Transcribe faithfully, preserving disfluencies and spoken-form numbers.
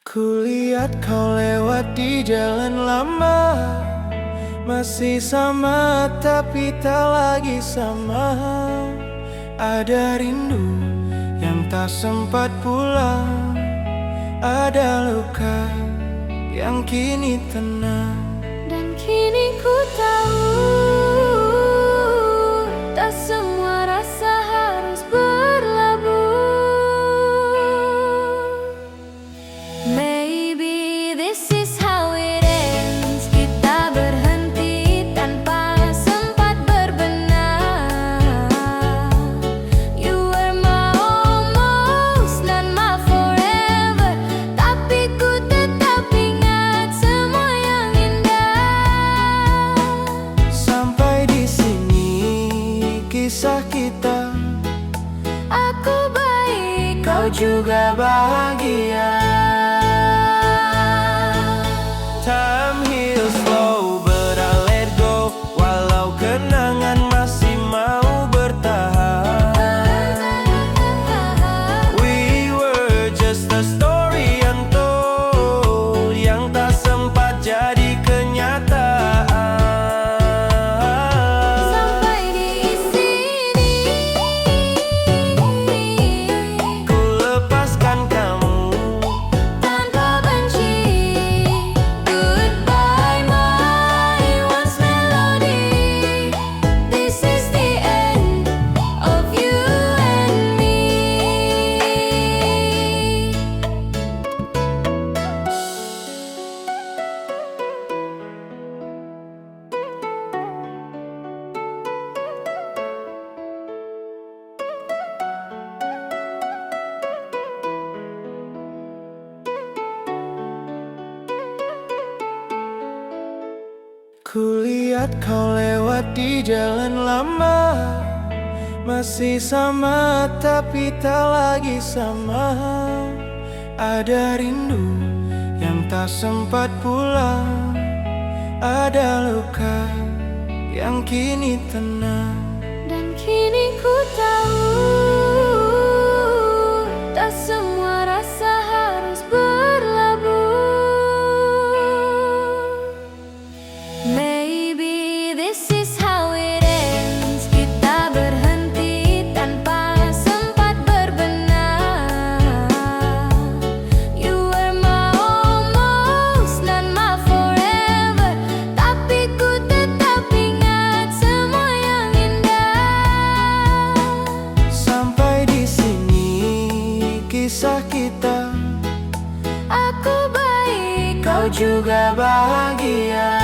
Kulihat kau lewat di jalan lama, masih sama tapi tak lagi sama. Ada rindu yang tak sempat pulang, ada luka yang kini tenang. Dan kini ku tahu, tak semua rasa harus berlabuh. Maybe this is how it ends. Kita berhenti tanpa sempat berbenah. You were my almost, not my forever. Tapi ku tetap ingat semua yang indah. Sampai di sini kisah kita. Aku baik, kau juga bahagia. Time heals slow, but I let go. Walau kenangan masih mau bertahan. We were just a story untold yang tak sempat jadi kenyataan. Sampai di sini, ku lepaskan kamu tanpa benci. Goodbye, my once melody. This is the end of you and me. Kulihat kau lewat di jalan lama, masih sama tapi tak lagi sama. Ada rindu yang tak sempat pulang, ada luka yang kini tenang. Dan kini ku tahu, tak semua rasa harus berlabuh. Maybe this is how it ends. Kita berhenti tanpa sempat berbenah. You were my almost, not my forever. Tapi ku tetap ingat semua yang indah. Sampai di sini kisah kita. Aku baik, kau juga bahagia.